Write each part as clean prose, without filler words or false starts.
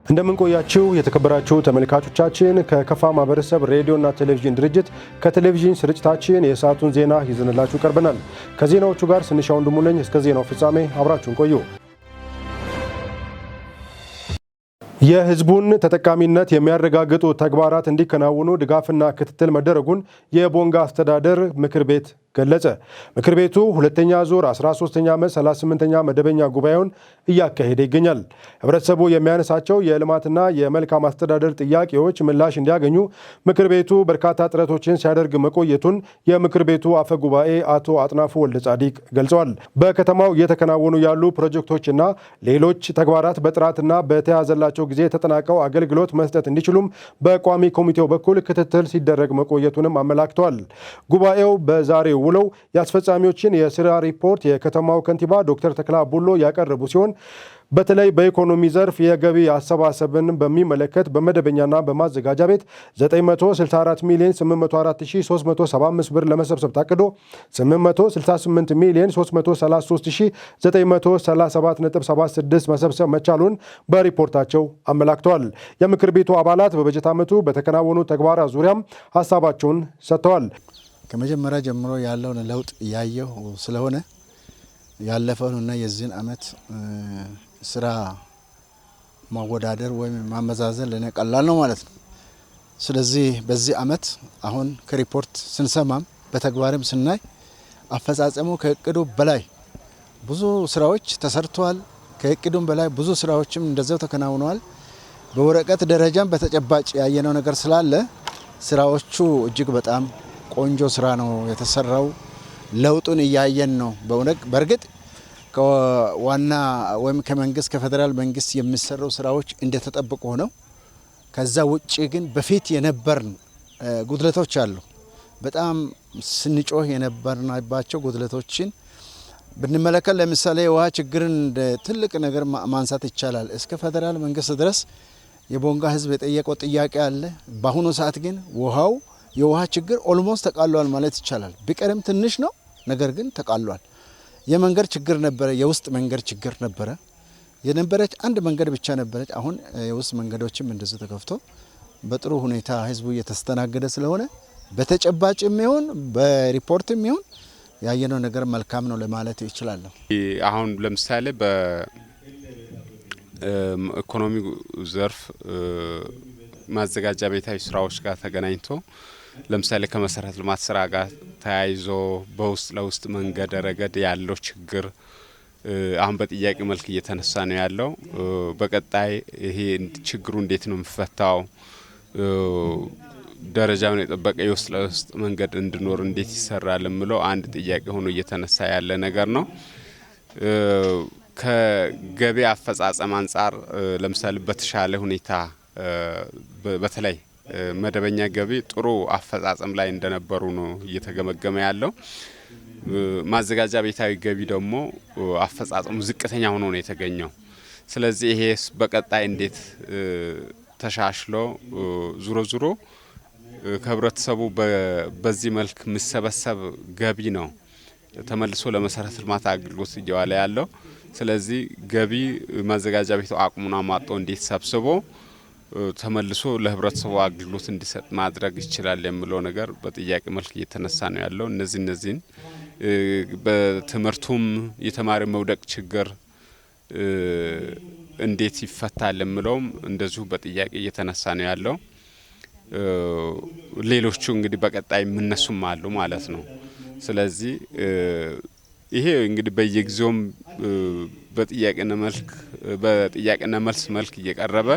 እንደምን ቆያችሁ የተከበራችሁ ተመልካቾቻችን። ከከፋ ማህበረሰብ ሬዲዮና ቴሌቪዥን ድርጅት ከቴሌቪዥን ስርጭታችን የሰዓቱን ዜና ይዘንላችሁ ቀርበናል። ከዜናዎቹ ጋር ስንሻው ወንድሙ ነኝ። እስከ ዜናው ፍጻሜ አብራችሁን ቆዩ። የህዝቡን ተጠቃሚነት የሚያረጋግጡ ተግባራት እንዲከናወኑ ድጋፍና ክትትል መደረጉን የቦንጋ አስተዳደር ምክር ቤት ገለጸ። ምክር ቤቱ ሁለተኛ ዙር 13ኛ ዓመት 38ኛ መደበኛ ጉባኤውን እያካሄደ ይገኛል። ህብረተሰቡ የሚያነሳቸው የልማትና የመልካም አስተዳደር ጥያቄዎች ምላሽ እንዲያገኙ ምክር ቤቱ በርካታ ጥረቶችን ሲያደርግ መቆየቱን የምክር ቤቱ አፈ ጉባኤ አቶ አጥናፉ ወልደ ጻዲቅ ገልጸዋል። በከተማው እየተከናወኑ ያሉ ፕሮጀክቶችና ሌሎች ተግባራት በጥራትና በተያዘላቸው ጊዜ ተጠናቀው አገልግሎት መስጠት እንዲችሉም በቋሚ ኮሚቴው በኩል ክትትል ሲደረግ መቆየቱንም አመላክተዋል። ጉባኤው በዛሬው ውለው የአስፈጻሚዎችን የስራ ሪፖርት የከተማው ከንቲባ ዶክተር ተክላ ቡሎ ያቀረቡ ሲሆን፣ በተለይ በኢኮኖሚ ዘርፍ የገቢ አሰባሰብን በሚመለከት በመደበኛና በማዘጋጃ ቤት 964 ሚሊዮን 84375 ብር ለመሰብሰብ ታቅዶ 868 ሚሊዮን 333937.76 መሰብሰብ መቻሉን በሪፖርታቸው አመላክተዋል። የምክር ቤቱ አባላት በበጀት ዓመቱ በተከናወኑ ተግባራት ዙሪያም ሀሳባቸውን ሰጥተዋል። ከመጀመሪያ ጀምሮ ያለውን ለውጥ እያየሁ ስለሆነ ያለፈውንና የዚህን አመት ስራ ማወዳደር ወይም ማመዛዘን ለእኔ ቀላል ነው ማለት ነው። ስለዚህ በዚህ አመት አሁን ከሪፖርት ስንሰማም በተግባርም ስናይ አፈጻጸሙ ከእቅዱ በላይ ብዙ ስራዎች ተሰርተዋል። ከእቅዱም በላይ ብዙ ስራዎችም እንደዚያው ተከናውነዋል። በወረቀት ደረጃም በተጨባጭ ያየነው ነገር ስላለ ስራዎቹ እጅግ በጣም ቆንጆ ስራ ነው የተሰራው። ለውጡን እያየን ነው። በእውነት በእርግጥ ከዋና ወይም ከመንግስት ከፌዴራል መንግስት የሚሰሩ ስራዎች እንደተጠበቁ ሆነው ከዛ ውጭ ግን በፊት የነበርን ጉድለቶች አሉ። በጣም ስንጮህ የነበርንባቸው ጉድለቶችን ብንመለከት ለምሳሌ የውሃ ችግርን እንደ ትልቅ ነገር ማንሳት ይቻላል። እስከ ፌዴራል መንግስት ድረስ የቦንጋ ህዝብ የጠየቀው ጥያቄ አለ። በአሁኑ ሰዓት ግን ውሃው የውሃ ችግር almost ተቃሏል ማለት ይቻላል። ቢቀርም ትንሽ ነው፣ ነገር ግን ተቃሏል። የመንገድ ችግር ነበረ፣ የውስጥ መንገድ ችግር ነበረ። የነበረች አንድ መንገድ ብቻ ነበረች። አሁን የውስጥ መንገዶችም እንደዚህ ተከፍቶ በጥሩ ሁኔታ ህዝቡ እየተስተናገደ ስለሆነ በተጨባጭም ይሁን በሪፖርትም ይሁን ያየነው ነገር መልካም ነው ለማለት ይችላለሁ። አሁን ለምሳሌ በኢኮኖሚ ዘርፍ ማዘጋጃ ቤታዊ ስራዎች ጋር ተገናኝቶ ለምሳሌ ከመሰረተ ልማት ስራ ጋር ተያይዞ በውስጥ ለውስጥ መንገድ ረገድ ያለው ችግር አሁን በጥያቄ መልክ እየተነሳ ነው ያለው። በቀጣይ ይሄ ችግሩ እንዴት ነው የሚፈታው? ደረጃውን የጠበቀ የውስጥ ለውስጥ መንገድ እንዲኖር እንዴት ይሰራል የሚለው አንድ ጥያቄ ሆኖ እየተነሳ ያለ ነገር ነው። ከገቢ አፈጻጸም አንጻር ለምሳሌ በተሻለ ሁኔታ በተለይ መደበኛ ገቢ ጥሩ አፈጻጸም ላይ እንደነበሩ ነው እየተገመገመ ያለው። ማዘጋጃ ቤታዊ ገቢ ደግሞ አፈጻጸሙ ዝቅተኛ ሆኖ ነው የተገኘው። ስለዚህ ይሄ በቀጣይ እንዴት ተሻሽሎ ዙሮ ዙሮ ከህብረተሰቡ በዚህ መልክ የሚሰበሰብ ገቢ ነው ተመልሶ ለመሰረተ ልማት አገልግሎት እየዋለ ያለው። ስለዚህ ገቢ ማዘጋጃ ቤቱ አቅሙን አሟጦ እንዴት ሰብስቦ ተመልሶ ለህብረተሰቡ አገልግሎት እንዲሰጥ ማድረግ ይችላል የሚለው ነገር በጥያቄ መልክ እየተነሳ ነው ያለው። እነዚህን በትምህርቱም የተማሪ መውደቅ ችግር እንዴት ይፈታል የሚለውም እንደዚሁ በጥያቄ እየተነሳ ነው ያለው። ሌሎቹ እንግዲህ በቀጣይ የምነሱም አሉ ማለት ነው። ስለዚህ ይሄ እንግዲህ በየጊዜውም በጥያቄና መልክ በጥያቄና መልስ መልክ እየቀረበ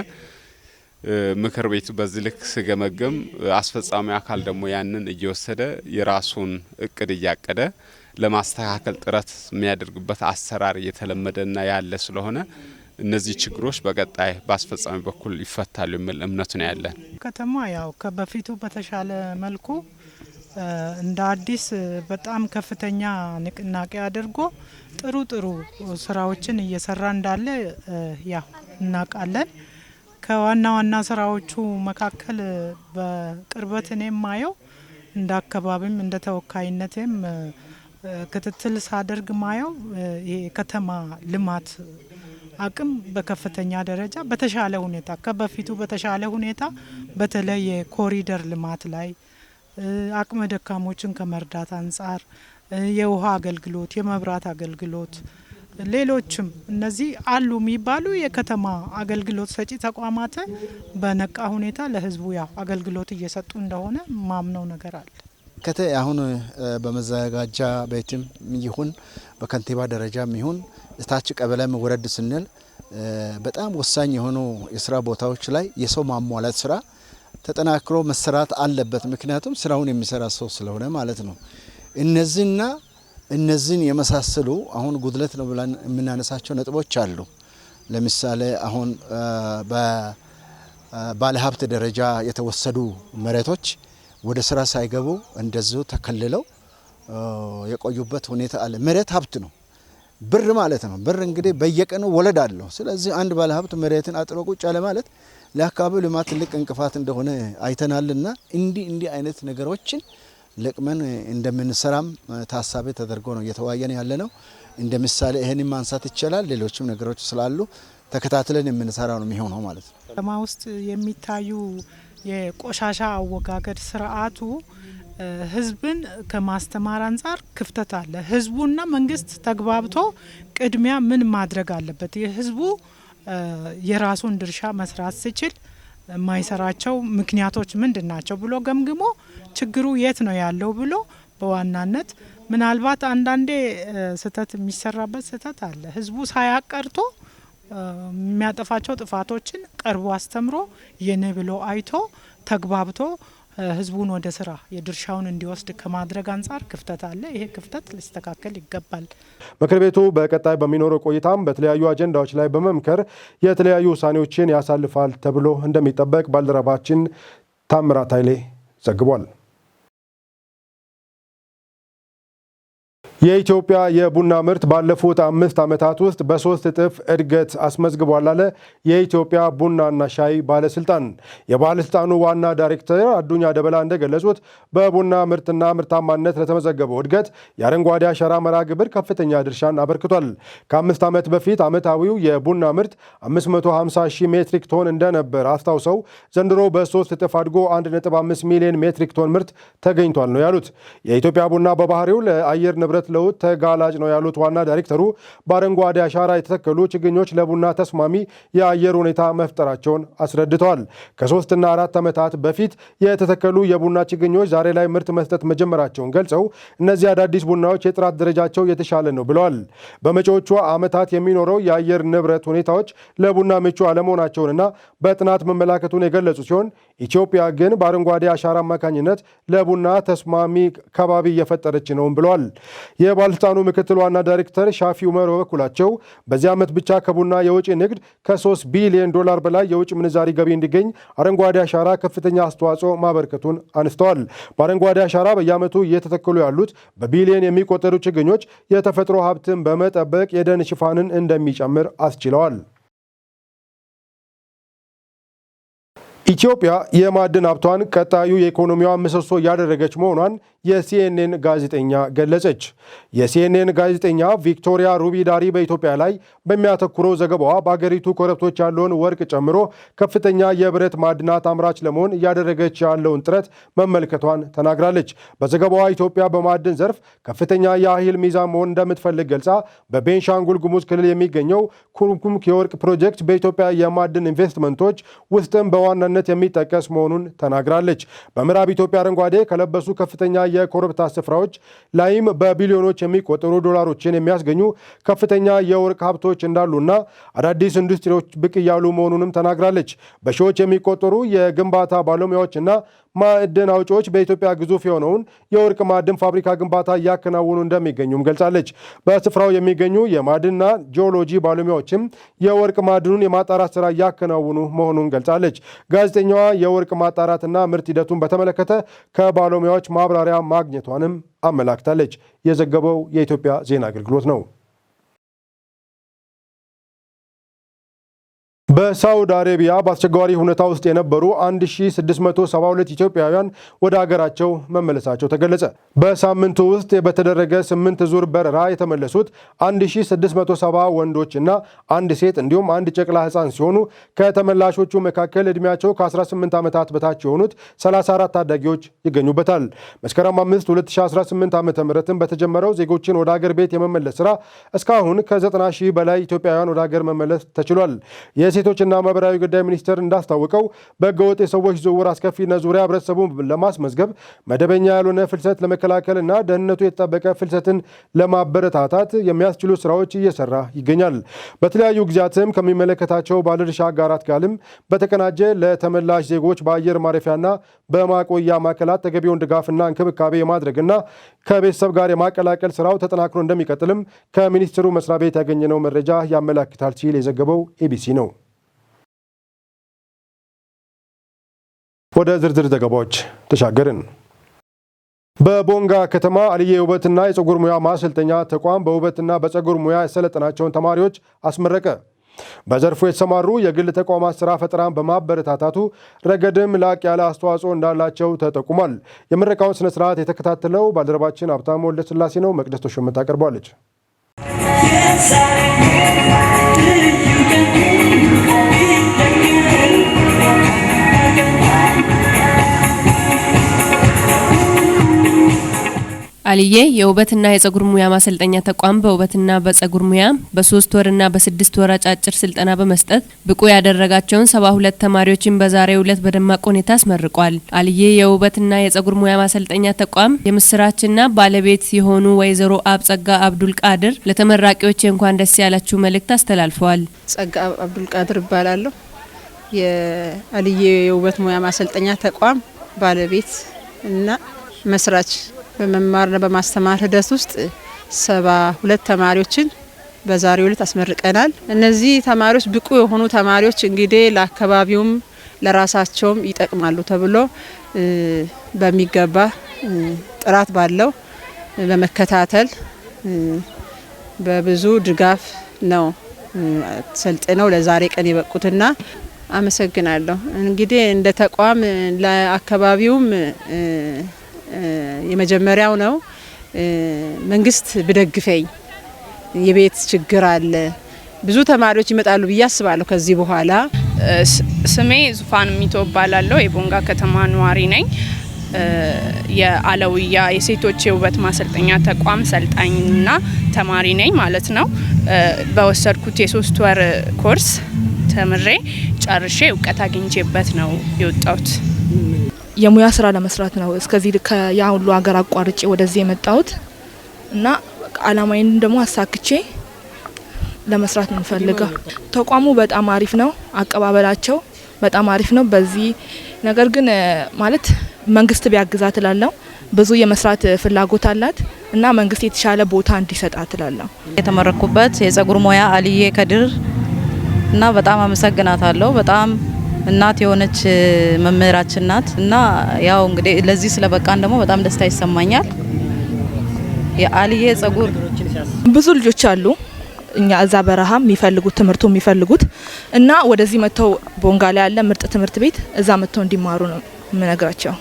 ምክር ቤቱ በዚህ ልክ ስገመግም፣ አስፈጻሚ አካል ደግሞ ያንን እየወሰደ የራሱን እቅድ እያቀደ ለማስተካከል ጥረት የሚያደርግበት አሰራር እየተለመደና ያለ ስለሆነ እነዚህ ችግሮች በቀጣይ በአስፈጻሚ በኩል ይፈታሉ የሚል እምነቱ ነው ያለን። ከተማ ያው ከበፊቱ በተሻለ መልኩ እንደ አዲስ በጣም ከፍተኛ ንቅናቄ አድርጎ ጥሩ ጥሩ ስራዎችን እየሰራ እንዳለ ያው እናውቃለን። ከዋና ዋና ስራዎቹ መካከል በቅርበት እኔ የማየው እንደ አካባቢም እንደ ተወካይነቴም ክትትል ሳደርግ ማየው ይሄ የከተማ ልማት አቅም በከፍተኛ ደረጃ በተሻለ ሁኔታ፣ ከበፊቱ በተሻለ ሁኔታ፣ በተለይ የኮሪደር ልማት ላይ፣ አቅመ ደካሞችን ከመርዳት አንጻር፣ የውሃ አገልግሎት፣ የመብራት አገልግሎት፣ ሌሎችም እነዚህ አሉ የሚባሉ የከተማ አገልግሎት ሰጪ ተቋማት በነቃ ሁኔታ ለህዝቡ ያው አገልግሎት እየሰጡ እንደሆነ ማምነው ነገር አለ። አሁን በመዘጋጃ ቤትም ይሁን በከንቲባ ደረጃም ይሁን እታች ቀበሌም ወረድ ስንል በጣም ወሳኝ የሆኑ የስራ ቦታዎች ላይ የሰው ማሟላት ስራ ተጠናክሮ መሰራት አለበት። ምክንያቱም ስራውን የሚሰራ ሰው ስለሆነ ማለት ነው። እነዚህና እነዚህን የመሳሰሉ አሁን ጉድለት ነው ብለን የምናነሳቸው ነጥቦች አሉ። ለምሳሌ አሁን በባለሀብት ደረጃ የተወሰዱ መሬቶች ወደ ስራ ሳይገቡ እንደዚሁ ተከልለው የቆዩበት ሁኔታ አለ። መሬት ሀብት ነው፣ ብር ማለት ነው። ብር እንግዲህ በየቀኑ ወለድ አለው። ስለዚህ አንድ ባለሀብት መሬትን አጥሮ ቁጭ አለ ማለት ለአካባቢው ልማት ትልቅ እንቅፋት እንደሆነ አይተናልና እንዲህ እንዲህ አይነት ነገሮችን ለቅመን እንደምንሰራም ታሳቢ ተደርጎ ነው እየተወያየን ያለ ነው። እንደ ምሳሌ ይህንን ማንሳት ይቻላል። ሌሎችም ነገሮች ስላሉ ተከታትለን የምንሰራው ነው የሚሆነው ማለት ነው። ከተማ ውስጥ የሚታዩ የቆሻሻ አወጋገድ ስርዓቱ ህዝብን ከማስተማር አንጻር ክፍተት አለ። ህዝቡና መንግስት ተግባብቶ ቅድሚያ ምን ማድረግ አለበት? የህዝቡ የራሱን ድርሻ መስራት ሲችል የማይሰራቸው ምክንያቶች ምንድን ናቸው ብሎ ገምግሞ ችግሩ የት ነው ያለው ብሎ በዋናነት ምናልባት አንዳንዴ ስህተት የሚሰራበት ስህተት አለ። ህዝቡ ሳያቀርቶ የሚያጠፋቸው ጥፋቶችን ቀርቦ አስተምሮ የኔ ብሎ አይቶ ተግባብቶ ህዝቡን ወደ ስራ የድርሻውን እንዲወስድ ከማድረግ አንጻር ክፍተት አለ። ይሄ ክፍተት ሊስተካከል ይገባል። ምክር ቤቱ በቀጣይ በሚኖረው ቆይታም በተለያዩ አጀንዳዎች ላይ በመምከር የተለያዩ ውሳኔዎችን ያሳልፋል ተብሎ እንደሚጠበቅ ባልደረባችን ታምራት ኃይሌ ዘግቧል። የኢትዮጵያ የቡና ምርት ባለፉት 5 ዓመታት ውስጥ በ3 እጥፍ እድገት አስመዝግቧል አለ የኢትዮጵያ ቡናና ሻይ ባለስልጣን። የባለስልጣኑ ዋና ዳይሬክተር አዱኛ ደበላ እንደገለጹት በቡና ምርትና ምርታማነት ለተመዘገበው እድገት የአረንጓዴ አሻራ መርሃ ግብር ከፍተኛ ድርሻን አበርክቷል። ከ5 ዓመት በፊት ዓመታዊው የቡና ምርት 550 ሺህ ሜትሪክ ቶን እንደነበር አስታውሰው ዘንድሮ በ3 እጥፍ አድጎ 1.5 ሚሊዮን ሜትሪክ ቶን ምርት ተገኝቷል ነው ያሉት። የኢትዮጵያ ቡና በባህሪው ለአየር ንብረት ለውጥ ተጋላጭ ነው ያሉት ዋና ዳይሬክተሩ በአረንጓዴ አሻራ የተተከሉ ችግኞች ለቡና ተስማሚ የአየር ሁኔታ መፍጠራቸውን አስረድተዋል። ከ3ና 4 ዓመታት በፊት የተተከሉ የቡና ችግኞች ዛሬ ላይ ምርት መስጠት መጀመራቸውን ገልጸው እነዚህ አዳዲስ ቡናዎች የጥራት ደረጃቸው የተሻለ ነው ብለዋል። በመጪዎቹ ዓመታት የሚኖረው የአየር ንብረት ሁኔታዎች ለቡና ምቹ አለመሆናቸውንና በጥናት መመላከቱን የገለጹ ሲሆን ኢትዮጵያ ግን በአረንጓዴ አሻራ አማካኝነት ለቡና ተስማሚ ከባቢ እየፈጠረች ነውም ብለዋል። የባለስልጣኑ ምክትል ዋና ዳይሬክተር ሻፊ ኡመር በበኩላቸው በዚህ ዓመት ብቻ ከቡና የውጭ ንግድ ከ3 ቢሊዮን ዶላር በላይ የውጭ ምንዛሪ ገቢ እንዲገኝ አረንጓዴ አሻራ ከፍተኛ አስተዋጽኦ ማበርከቱን አንስተዋል። በአረንጓዴ አሻራ በየዓመቱ እየተተከሉ ያሉት በቢሊዮን የሚቆጠሩ ችግኞች የተፈጥሮ ሀብትን በመጠበቅ የደን ሽፋንን እንደሚጨምር አስችለዋል። ኢትዮጵያ የማዕድን ሀብቷን ቀጣዩ የኢኮኖሚዋ ምሰሶ እያደረገች መሆኗን የሲኤንኤን ጋዜጠኛ ገለጸች። የሲኤንኤን ጋዜጠኛ ቪክቶሪያ ሩቢዳሪ በኢትዮጵያ ላይ በሚያተኩረው ዘገባዋ በአገሪቱ ኮረብቶች ያለውን ወርቅ ጨምሮ ከፍተኛ የብረት ማዕድናት አምራች ለመሆን እያደረገች ያለውን ጥረት መመልከቷን ተናግራለች። በዘገባዋ ኢትዮጵያ በማዕድን ዘርፍ ከፍተኛ የኃይል ሚዛን መሆን እንደምትፈልግ ገልጻ በቤንሻንጉል ጉሙዝ ክልል የሚገኘው ኩርሙክ የወርቅ ፕሮጀክት በኢትዮጵያ የማዕድን ኢንቨስትመንቶች ውስጥም በዋናነት የሚጠቀስ መሆኑን ተናግራለች። በምዕራብ ኢትዮጵያ አረንጓዴ ከለበሱ ከፍተኛ የኮረብታ ስፍራዎች ላይም በቢሊዮኖች የሚቆጠሩ ዶላሮችን የሚያስገኙ ከፍተኛ የወርቅ ሀብቶች እንዳሉና አዳዲስ ኢንዱስትሪዎች ብቅ እያሉ መሆኑንም ተናግራለች። በሺዎች የሚቆጠሩ የግንባታ ባለሙያዎችና ማዕድን አውጪዎች በኢትዮጵያ ግዙፍ የሆነውን የወርቅ ማዕድን ፋብሪካ ግንባታ እያከናወኑ እንደሚገኙም ገልጻለች። በስፍራው የሚገኙ የማዕድንና ጂኦሎጂ ባለሙያዎችም የወርቅ ማዕድኑን የማጣራት ስራ እያከናወኑ መሆኑን ገልጻለች። ጋዜጠኛዋ የወርቅ ማጣራትና ምርት ሂደቱን በተመለከተ ከባለሙያዎች ማብራሪያ ማግኘቷንም አመላክታለች። የዘገበው የኢትዮጵያ ዜና አገልግሎት ነው። በሳውዲ አረቢያ በአስቸጋሪ ሁኔታ ውስጥ የነበሩ 1672 ኢትዮጵያውያን ወደ ሀገራቸው መመለሳቸው ተገለጸ። በሳምንቱ ውስጥ በተደረገ 8 ዙር በረራ የተመለሱት 1670 ወንዶች እና አንድ ሴት እንዲሁም አንድ ጨቅላ ሕፃን ሲሆኑ፣ ከተመላሾቹ መካከል ዕድሜያቸው ከ18 ዓመታት በታች የሆኑት 34 ታዳጊዎች ይገኙበታል። መስከረም 5 2018 ዓ ም በተጀመረው ዜጎችን ወደ ሀገር ቤት የመመለስ ስራ እስካሁን ከ90 ሺህ በላይ ኢትዮጵያውያን ወደ ሀገር መመለስ ተችሏል። የሴቶችና ማህበራዊ ጉዳይ ሚኒስቴር እንዳስታወቀው፣ በህገወጥ የሰዎች ዝውውር አስከፊነት ዙሪያ ህብረተሰቡን ለማስመዝገብ፣ መደበኛ ያልሆነ ፍልሰት ለመከላከልና ደህንነቱ የተጠበቀ ፍልሰትን ለማበረታታት የሚያስችሉ ስራዎች እየሰራ ይገኛል። በተለያዩ ጊዜያትም ከሚመለከታቸው ባለድርሻ አጋራት ጋርም በተቀናጀ ለተመላሽ ዜጎች በአየር ማረፊያና በማቆያ ማዕከላት ተገቢውን ድጋፍና እንክብካቤ የማድረግና ከቤተሰብ ጋር የማቀላቀል ስራው ተጠናክሮ እንደሚቀጥልም ከሚኒስቴሩ መስሪያ ቤት ያገኘነው መረጃ ያመላክታል ሲል የዘገበው ኢቢሲ ነው። ወደ ዝርዝር ዘገባዎች ተሻገርን። በቦንጋ ከተማ አልዬ የውበትና የፀጉር ሙያ ማሰልጠኛ ተቋም በውበትና በፀጉር ሙያ ያሰለጠናቸውን ተማሪዎች አስመረቀ። በዘርፉ የተሰማሩ የግል ተቋማት ስራ ፈጠራን በማበረታታቱ ረገድም ላቅ ያለ አስተዋጽኦ እንዳላቸው ተጠቁሟል። የምረቃውን ስነ ስርዓት የተከታተለው ባልደረባችን ሀብታሙ ወልደስላሴ ነው። መቅደስ ተሾመ ታቀርበዋለች። አልዬ የውበትና የጸጉር ሙያ ማሰልጠኛ ተቋም በውበትና በጸጉር ሙያ በ3 ወርና በ6 ወር አጫጭር ስልጠና በመስጠት ብቁ ያደረጋቸውን 72 ተማሪዎችን በዛሬው ዕለት በደማቅ ሁኔታ አስመርቋል። አልዬ የውበትና የጸጉር ሙያ ማሰልጠኛ ተቋም የመስራችና ባለቤት የሆኑ ወይዘሮ አብጸጋ አብዱል ቃድር ለተመራቂዎች የእንኳን ደስ ያላችሁ መልእክት አስተላልፈዋል። ጸጋ አብዱል ቃድር እባላለሁ። የአልዬ የውበት ሙያ ማሰልጠኛ ተቋም ባለቤት እና መስራች። በመማርና በማስተማር ሂደት ውስጥ 72 ተማሪዎችን በዛሬው ዕለት አስመርቀናል። እነዚህ ተማሪዎች ብቁ የሆኑ ተማሪዎች እንግዲህ ለአካባቢውም ለራሳቸውም ይጠቅማሉ ተብሎ በሚገባ ጥራት ባለው በመከታተል በብዙ ድጋፍ ነው ሰልጥነው ለዛሬ ቀን የበቁትና አመሰግናለሁ። እንግዲህ እንደ ተቋም ለአካባቢውም የመጀመሪያው ነው። መንግስት ቢደግፈኝ፣ የቤት ችግር አለ። ብዙ ተማሪዎች ይመጣሉ ብዬ አስባለሁ ከዚህ በኋላ። ስሜ ዙፋን ሚቶ እባላለሁ። የቦንጋ ከተማ ነዋሪ ነኝ። የአለውያ የሴቶች የውበት ማሰልጠኛ ተቋም ሰልጣኝና ተማሪ ነኝ ማለት ነው። በወሰድኩት የ3 ወር ኮርስ ተምሬ ጨርሼ እውቀት አግኝቼበት ነው የወጣሁት። የሙያ ስራ ለመስራት ነው እስከዚህ ያ ሁሉ ሀገር አቋርጬ ወደዚህ የመጣሁት እና አላማዬን ደግሞ አሳክቼ ለመስራት ነው የምፈልገው። ተቋሙ በጣም አሪፍ ነው፣ አቀባበላቸው በጣም አሪፍ ነው። በዚህ ነገር ግን ማለት መንግስት ቢያግዛት እላለሁ። ብዙ የመስራት ፍላጎት አላት እና መንግስት የተሻለ ቦታ እንዲሰጣት እላለሁ። የተመረቅኩበት የጸጉር ሙያ አልዬ ከድር እና በጣም አመሰግናታለሁ። በጣም እናት የሆነች መምህራችን ናት እና ያው እንግዲህ ለዚህ ስለበቃን ደግሞ በጣም ደስታ ይሰማኛል። የአልዬ ጸጉር ብዙ ልጆች አሉ እኛ እዛ በረሃ የሚፈልጉት፣ ትምህርቱ የሚፈልጉት እና ወደዚህ መጥተው ቦንጋ ላይ ያለ ምርጥ ትምህርት ቤት እዛ መጥተው እንዲማሩ ነው የምነግራቸው።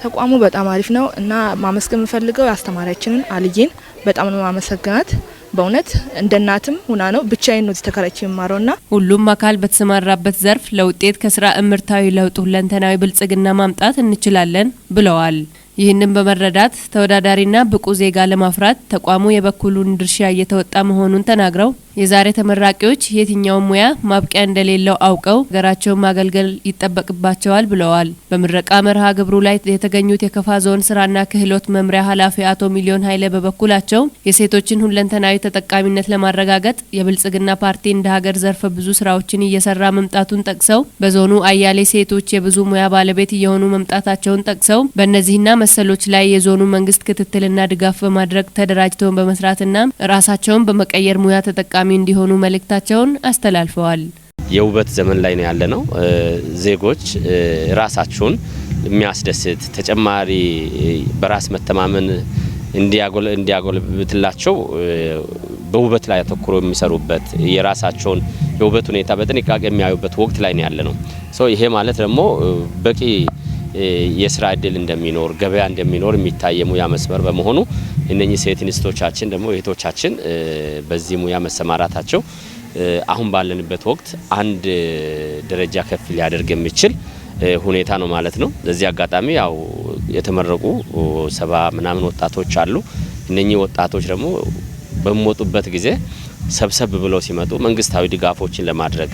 ተቋሙ በጣም አሪፍ ነው እና ማመስገን የምፈልገው አስተማሪያችንን አልዬን በጣም ነው ማመሰግናት። በእውነት እንደ እናትም ሁና ነው። ብቻዬን ነው እዚህ ተከራይቼ የምማረው ና ሁሉም አካል በተሰማራበት ዘርፍ ለውጤት ከስራ እምርታዊ ለውጥ ሁለንተናዊ ብልጽግና ማምጣት እንችላለን ብለዋል። ይህንን በመረዳት ተወዳዳሪና ብቁ ዜጋ ለማፍራት ተቋሙ የበኩሉን ድርሻ እየተወጣ መሆኑን ተናግረው፣ የዛሬ ተመራቂዎች የትኛውም ሙያ ማብቂያ እንደሌለው አውቀው ሀገራቸውን ማገልገል ይጠበቅባቸዋል ብለዋል። በምረቃ መርሃ ግብሩ ላይ የተገኙት የከፋ ዞን ስራና ክህሎት መምሪያ ኃላፊ አቶ ሚሊዮን ኃይሌ በበኩላቸው፣ የሴቶችን ሁለንተናዊ ተጠቃሚነት ለማረጋገጥ የብልጽግና ፓርቲ እንደ ሀገር ዘርፈ ብዙ ስራዎችን እየሰራ መምጣቱን ጠቅሰው፣ በዞኑ አያሌ ሴቶች የብዙ ሙያ ባለቤት እየሆኑ መምጣታቸውን ጠቅሰው፣ በእነዚህና መሰሎች ላይ የዞኑ መንግስት ክትትልና ድጋፍ በማድረግ ተደራጅተው በመስራትና ራሳቸውን በመቀየር ሙያ ተጠቃሚ እንዲሆኑ መልእክታቸውን አስተላልፈዋል። የውበት ዘመን ላይ ነው ያለነው። ዜጎች ራሳቸውን የሚያስደስት ተጨማሪ በራስ መተማመን እንዲያጎለብትላቸው በውበት ላይ አተኩሮ የሚሰሩበት፣ የራሳቸውን የውበት ሁኔታ በጥንቃቄ የሚያዩበት ወቅት ላይ ነው ያለነው። So ይሄ ማለት ደግሞ በቂ የስራ እድል እንደሚኖር፣ ገበያ እንደሚኖር የሚታይ የሙያ መስመር በመሆኑ እነኚህ ሴት እንስቶቻችን ደግሞ እህቶቻችን በዚህ ሙያ መሰማራታቸው አሁን ባለንበት ወቅት አንድ ደረጃ ከፍ ሊያደርግ የሚችል ሁኔታ ነው ማለት ነው። በዚህ አጋጣሚ ያው የተመረቁ 70 ምናምን ወጣቶች አሉ። እነኚህ ወጣቶች ደግሞ በሚወጡበት ጊዜ ሰብሰብ ብለው ሲመጡ መንግስታዊ ድጋፎችን ለማድረግ፣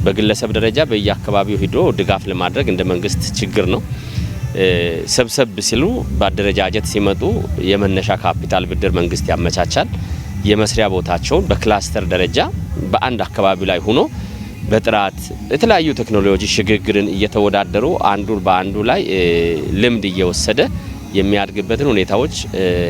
በግለሰብ ደረጃ በየአካባቢው ሂዶ ድጋፍ ለማድረግ እንደ መንግስት ችግር ነው። ሰብሰብ ሲሉ በአደረጃጀት ሲመጡ የመነሻ ካፒታል ብድር መንግስት ያመቻቻል። የመስሪያ ቦታቸውን በ cluster ደረጃ በአንድ አካባቢ ላይ ሆኖ በጥራት የተለያዩ ቴክኖሎጂ ሽግግርን እየተወዳደሩ አንዱ በአንዱ ላይ ልምድ እየወሰደ የሚያድግበትን ሁኔታዎች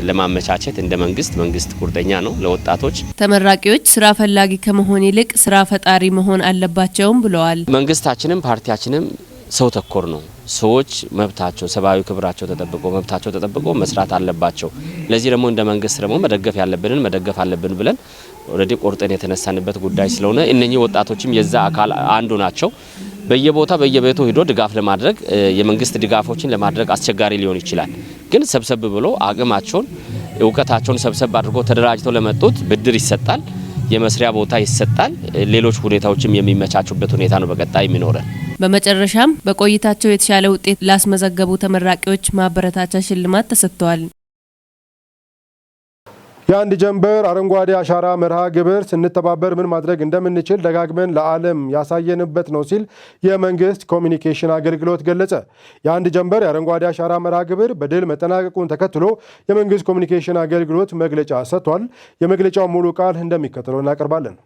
ለማመቻቸት እንደ መንግስት ቁርጠኛ ነው ለወጣቶች። ተመራቂዎች ስራ ፈላጊ ከመሆን ይልቅ ስራ ፈጣሪ መሆን አለባቸውም ብለዋል። መንግስታችንም ፓርቲያችንም ሰው ተኮር ነው። ሰዎች መብታቸው፣ ሰብአዊ ክብራቸው ተጠብቆ፣ መብታቸው ተጠብቆ መስራት አለባቸው። ለዚህ ደግሞ እንደ መንግስት ደግሞ መደገፍ ያለብንን መደገፍ አለብን ብለን already ቆርጠን የተነሳንበት ጉዳይ ስለሆነ እነኚህ ወጣቶችም የዛ አካል አንዱ ናቸው። በየቦታ በየቤቱ ሂዶ ድጋፍ ለማድረግ፣ የመንግስት ድጋፎችን ለማድረግ አስቸጋሪ ሊሆን ይችላል። ግን ሰብሰብ ብሎ አቅማቸውን፣ እውቀታቸውን ሰብሰብ አድርጎ ተደራጅተው ለመጡት ብድር ይሰጣል፣ የመስሪያ ቦታ ይሰጣል። ሌሎች ሁኔታዎችም የሚመቻቹበት ሁኔታ ነው በቀጣይ የሚኖረን። በመጨረሻም በቆይታቸው የተሻለ ውጤት ላስመዘገቡ ተመራቂዎች ማበረታቻ ሽልማት ተሰጥተዋል። የአንድ ጀንበር አረንጓዴ አሻራ መርሃ ግብር ስንተባበር ምን ማድረግ እንደምንችል ደጋግመን ለዓለም ያሳየንበት ነው ሲል የመንግስት ኮሚኒኬሽን አገልግሎት ገለጸ። የአንድ ጀንበር የአረንጓዴ አሻራ መርሃ ግብር በድል መጠናቀቁን ተከትሎ የመንግስት ኮሚኒኬሽን አገልግሎት መግለጫ ሰጥቷል። የመግለጫው ሙሉ ቃል እንደሚከተለው እናቀርባለን።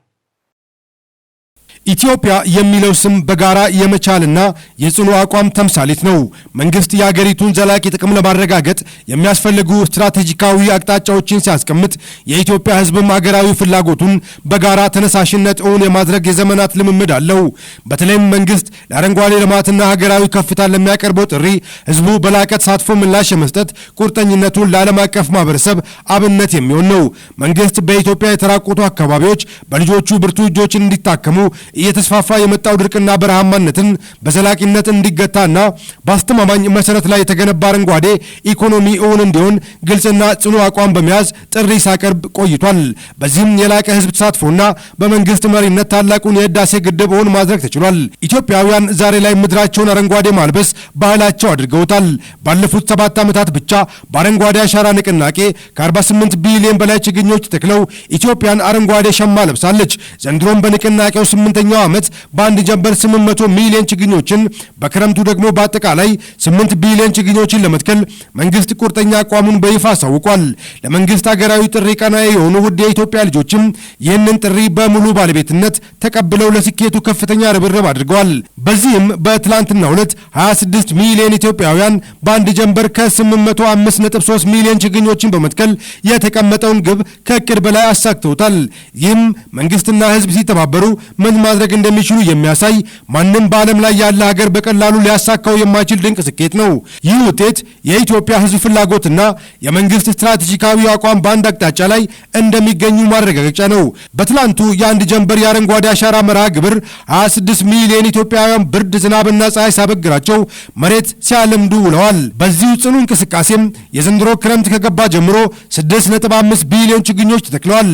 ኢትዮጵያ የሚለው ስም በጋራ የመቻልና የጽኑ አቋም ተምሳሌት ነው። መንግስት የአገሪቱን ዘላቂ ጥቅም ለማረጋገጥ የሚያስፈልጉ ስትራቴጂካዊ አቅጣጫዎችን ሲያስቀምጥ፣ የኢትዮጵያ ሕዝብም አገራዊ ፍላጎቱን በጋራ ተነሳሽነት እውን የማድረግ የዘመናት ልምምድ አለው። በተለይም መንግስት ለአረንጓዴ ልማትና ሀገራዊ ከፍታ ለሚያቀርበው ጥሪ ሕዝቡ በላቀ ተሳትፎ ምላሽ የመስጠት ቁርጠኝነቱን ለዓለም አቀፍ ማህበረሰብ አብነት የሚሆን ነው። መንግስት በኢትዮጵያ የተራቆቱ አካባቢዎች በልጆቹ ብርቱ እጆች እንዲታከሙ፣ እየተስፋፋ የመጣው ድርቅና በረሃማነትን በዘላቂነት እንዲገታና በአስተማማኝ መሰረት ላይ የተገነባ አረንጓዴ ኢኮኖሚ እውን እንዲሆን ግልጽና ጽኑ አቋም በመያዝ ጥሪ ሲያቀርብ ቆይቷል። በዚህም የላቀ ህዝብ ተሳትፎና በመንግስት መሪነት ታላቁን የህዳሴ ግድብ እውን ማድረግ ተችሏል። ኢትዮጵያውያን ዛሬ ላይ ምድራቸውን አረንጓዴ ማልበስ ባህላቸው አድርገውታል። ባለፉት 7 ዓመታት ብቻ በአረንጓዴ አሻራ ንቅናቄ ከ48 ቢሊዮን በላይ ችግኞች ተክለው ኢትዮጵያን አረንጓዴ ሸማ ለብሳለች። ዘንድሮም በንቅናቄው 8ኛው ዓመት በአንድ ጀንበር 800 ሚሊዮን ችግኞችን፣ በክረምቱ ደግሞ በአጠቃላይ 8 ቢሊዮን ችግኞችን ለመትከል መንግስት ቁርጠኛ አቋሙን በይፋ አሳውቋል። ለመንግስት ሀገራዊ ጥሪ ቀናኢ የሆኑ ውድ የኢትዮጵያ ልጆችም ይህንን ጥሪ በሙሉ ባለቤትነት ተቀብለው ለስኬቱ ከፍተኛ ርብርብ አድርገዋል። በዚህም በትላንትናው ዕለት 26 ሚሊዮን ኢትዮጵያውያን በአንድ ጀንበር ከ805.3 ሚሊዮን ችግኞችን በመትከል የተቀመጠውን ግብ ከእቅድ በላይ አሳክተውታል። ይህም መንግስትና ህዝብ ሲተባበሩ ምን ማድረግ እንደሚችሉ የሚያሳይ፣ ማንም በዓለም ላይ ያለ ሀገር በቀላሉ ሊያሳካው የማይችል ድንቅ ስኬት ነው። ይህ ውጤት የኢትዮጵያ ህዝብ ፍላጎትና የመንግስት ስትራቴጂካዊ አቋም በአንድ አቅጣጫ ላይ እንደሚገኙ ማረጋገጫ ነው። በትላንቱ የአንድ ጀንበር የአረንጓዴ አሻራ መርሃ ግብር 26 ሚሊዮን ኢትዮጵያውያን ብርድ፣ ዝናብና ፀሐይ ሳይበግራቸው መሬት ሲያለምዱ ውለዋል። በዚሁ ጽኑ እንቅስቃሴም የዘንድሮ ክረምት ከገባ ጀምሮ 6.5 ቢሊዮን ችግኞች ተተክለዋል።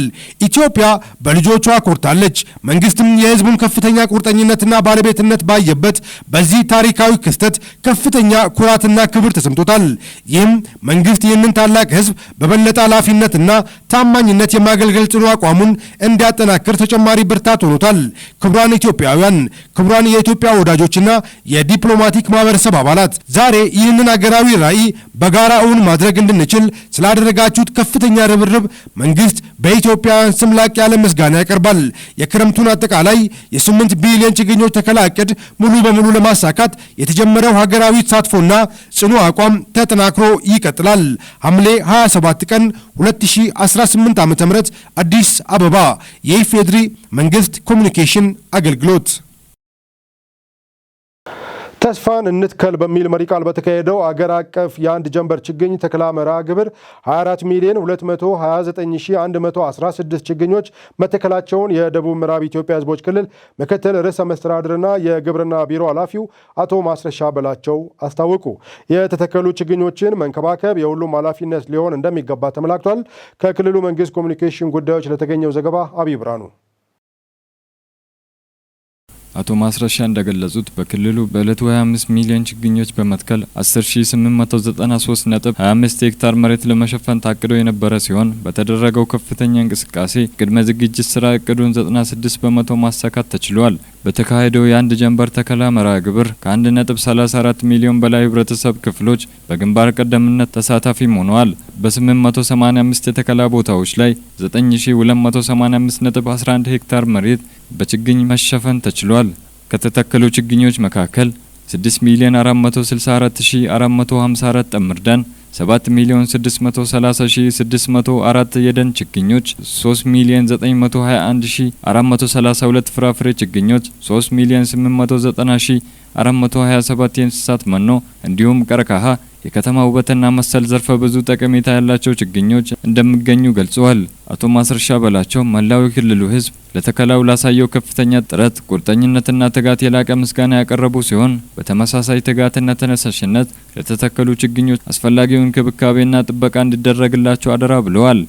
ኢትዮጵያ በልጆቿ ኮርታለች። መንግስትም የህዝቡን ከፍተኛ ቁርጠኝነትና ባለቤትነት ባየበት በዚህ ታሪካዊ ክስተት ከፍተኛ ኩራትና ክብር ተሰምቶታል። ይህም መንግስት ይህንን ታላቅ ህዝብ በበለጠ ኃላፊነትና ታማኝነት የማገልገል ጽኑ አቋሙን እንዲያጠናክር ተጨማሪ ብርታት ሆኖታል። ክቡራን ኢትዮጵያውያን፣ ክቡራን የኢትዮጵያ ወዳጆችና የዲፕሎማቲክ ማህበረሰብ አባላት፣ ዛሬ ይህንን አገራዊ ራዕይ በጋራ እውን ማድረግ እንድንችል ስላደረጋችሁት ከፍተኛ ርብርብ መንግስት በኢትዮጵያውያን ስም ላቅ ያለ ምስጋና ያቀርባል። የክረምቱን አጠቃላይ የ8 ቢሊዮን ችግኞች ተከላ እቅድ ሙሉ በሙሉ ለማሳካት የተጀመረው ሀገራዊ ተሳትፎና ጽኑ አቋም ተጠናክሮ ይቀጥላል። ሐምሌ 27 ቀን 2018 ዓ.ም፣ አዲስ አበባ። የኢፌድሪ መንግስት ኮሚኒኬሽን አገልግሎት። ተስፋን እንትከል በሚል መሪ ቃል በተካሄደው አገር አቀፍ የአንድ ጀንበር ችግኝ ተከላ መርሃ ግብር 24 ሚሊዮን 229116 ችግኞች መተከላቸውን የደቡብ ምዕራብ ኢትዮጵያ ሕዝቦች ክልል ምክትል ርዕሰ መስተዳድርና የግብርና ቢሮ ኃላፊው አቶ ማስረሻ በላቸው አስታወቁ። የተተከሉ ችግኞችን መንከባከብ የሁሉም ኃላፊነት ሊሆን እንደሚገባ ተመላክቷል። ከክልሉ መንግስት ኮሚኒኬሽን ጉዳዮች ለተገኘው ዘገባ አብይ ብርሃኑ። አቶ ማስረሻ እንደገለጹት በክልሉ በእለቱ 25 ሚሊዮን ችግኞች በመትከል 10,893.25 ሄክታር መሬት ለመሸፈን ታቅዶ የነበረ ሲሆን፣ በተደረገው ከፍተኛ እንቅስቃሴ ቅድመ ዝግጅት ስራ እቅዱን 96% ማሳካት ተችሏል። በተካሄደው የአንድ ጀንበር ተከላ መርሃ ግብር ከ1.34 ሚሊዮን በላይ ህብረተሰብ ክፍሎች በግንባር ቀደምትነት ተሳታፊም ሆነዋል። በ885 የተከላ ቦታዎች ላይ 9285.11 ሄክታር መሬት በችግኝ መሸፈን ተችሏል። ከተተከሉ ችግኞች መካከል 6 ሚሊዮን 464454 ጥምር ደን፣ 7 ሚሊዮን 630604 የደን ችግኞች፣ 3 ሚሊዮን 921432 ፍራፍሬ ችግኞች፣ 3 ሚሊዮን 890427 የእንስሳት መኖ እንዲሁም ቀርከሃ፣ የከተማ ውበትና መሰል ዘርፈ ብዙ ጠቀሜታ ያላቸው ችግኞች እንደሚገኙ ገልጸዋል። አቶ ማስረሻ በላቸው መላው የክልሉ ሕዝብ ለተከላው ላሳየው ከፍተኛ ጥረት፣ ቁርጠኝነትና ትጋት የላቀ ምስጋና ያቀረቡ ሲሆን፣ በተመሳሳይ ትጋትና ተነሳሽነት ለተተከሉ ችግኞች አስፈላጊውን እንክብካቤና ጥበቃ እንዲደረግላቸው አደራ ብለዋል።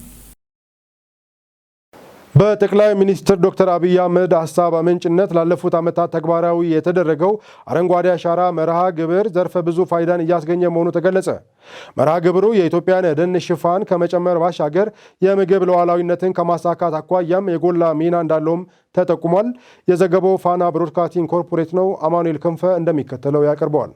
በጠቅላይ ሚኒስትር ዶክተር አብይ አህመድ ሀሳብ አመንጭነት ላለፉት ዓመታት ተግባራዊ የተደረገው አረንጓዴ አሻራ መርሃ ግብር ዘርፈ ብዙ ፋይዳን እያስገኘ መሆኑ ተገለጸ። መርሃ ግብሩ የኢትዮጵያን የደን ሽፋን ከመጨመር ባሻገር የምግብ ሉዓላዊነትን ከማሳካት አኳያም የጎላ ሚና እንዳለውም ተጠቁሟል። የዘገበው ፋና ብሮድካስቲንግ ኮርፖሬት ነው። አማኑኤል ክንፈ እንደሚከተለው ያቀርበዋል።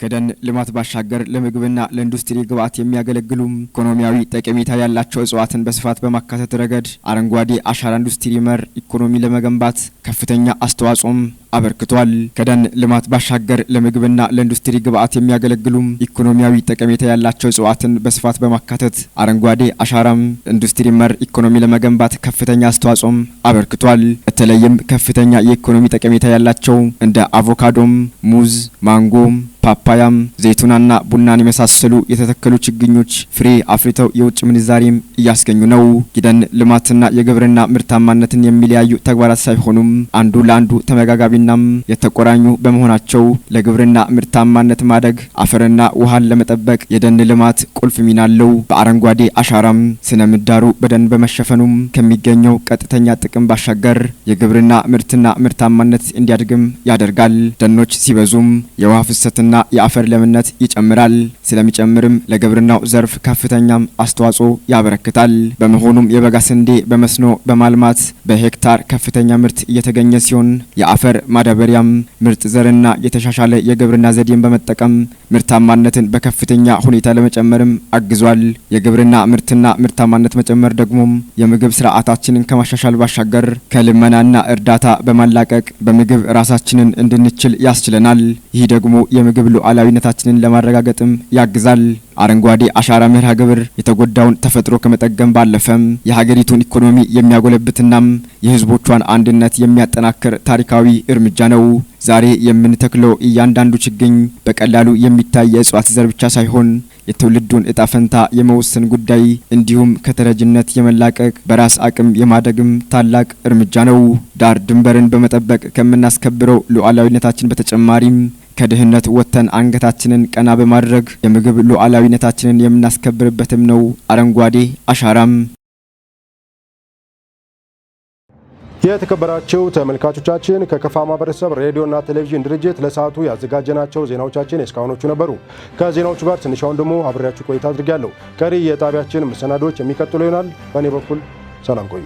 ከደን ልማት ባሻገር ለምግብና ለኢንዱስትሪ ግብዓት የሚያገለግሉ ኢኮኖሚያዊ ጠቀሜታ ያላቸው እጽዋትን በስፋት በማካተት ረገድ አረንጓዴ አሻራ ኢንዱስትሪ መር ኢኮኖሚ ለመገንባት ከፍተኛ አስተዋጽኦም አበርክቷል። ከደን ልማት ባሻገር ለምግብና ለኢንዱስትሪ ግብዓት የሚያገለግሉ ኢኮኖሚያዊ ጠቀሜታ ያላቸው እጽዋትን በስፋት በማካተት አረንጓዴ አሻራም ኢንዱስትሪ መር ኢኮኖሚ ለመገንባት ከፍተኛ አስተዋጽኦም አበርክቷል። በተለይም ከፍተኛ የኢኮኖሚ ጠቀሜታ ያላቸው እንደ አቮካዶም፣ ሙዝ፣ ማንጎም፣ ፓፓያም፣ ዘይቱናና ቡናን የመሳሰሉ የተተከሉ ችግኞች ፍሬ አፍርተው የውጭ ምንዛሬም እያስገኙ ነው። የደን ልማትና የግብርና ምርታማነትን የሚለያዩ ተግባራት ሳይሆኑም አንዱ ለአንዱ ተመጋጋቢናም የተቆራኙ በመሆናቸው ለግብርና ምርታማነት ማደግ አፈርና ውሃን ለመጠበቅ የደን ልማት ቁልፍ ሚና አለው። በአረንጓዴ አሻራም ስነ ምህዳሩ በደን በመሸፈኑም ከሚገኘው ቀጥተኛ ጥቅም ባሻገር የግብርና ምርትና ምርታማነት እንዲያድግም ያደርጋል። ደኖች ሲበዙም የውሃ ፍሰትና የአፈር ለምነት ይጨምራል። ስለሚጨምርም ለግብርናው ዘርፍ ከፍተኛም አስተዋጽኦ ያበረክታል። በመሆኑም የበጋ ስንዴ በመስኖ በማልማት በሄክታር ከፍተኛ ምርት እየተገኘ ሲሆን፣ የአፈር ማዳበሪያም፣ ምርጥ ዘርና የተሻሻለ የግብርና ዘዴን በመጠቀም ምርታማነትን በከፍተኛ ሁኔታ ለመጨመርም አግዟል። የግብርና ምርትና ምርታማነት መጨመር ደግሞም የምግብ ስርዓታችንን ከማሻሻል ባሻገር ከልመናና እርዳታ በማላቀቅ በምግብ ራሳችንን እንድንችል ያስችለናል። ይህ ደግሞ የምግብ ሉዓላዊነታችንን ለማረጋገጥም ያግዛል። አረንጓዴ አሻራ መርሃ ግብር የተጎዳውን ተፈጥሮ ከመጠገን ባለፈም የሀገሪቱን ኢኮኖሚ የሚያጎለብትናም የሕዝቦቿን አንድነት የሚያጠናክር ታሪካዊ እርምጃ ነው። ዛሬ የምንተክለው እያንዳንዱ ችግኝ በቀላሉ የሚታይ የእጽዋት ዘር ብቻ ሳይሆን የትውልዱን እጣ ፈንታ የመወሰን ጉዳይ እንዲሁም ከተረጅነት የመላቀቅ፣ በራስ አቅም የማደግም ታላቅ እርምጃ ነው። ዳር ድንበርን በመጠበቅ ከምናስከብረው ሉዓላዊነታችን በተጨማሪም ከድህነት ወጥተን አንገታችንን ቀና በማድረግ የምግብ ሉዓላዊነታችንን የምናስከብርበትም ነው። አረንጓዴ አሻራም። የተከበራችሁ ተመልካቾቻችን፣ ከከፋ ማህበረሰብ ሬዲዮና ቴሌቪዥን ድርጅት ለሰዓቱ ያዘጋጀናቸው ዜናዎቻችን እስካሁኖቹ ነበሩ። ከዜናዎቹ ጋር ትንሻውን ደግሞ አብሬያችሁ ቆይታ አድርጌያለሁ። ቀሪ የጣቢያችን መሰናዶዎች የሚቀጥሉ ይሆናል። በእኔ በኩል ሰላም ቆዩ።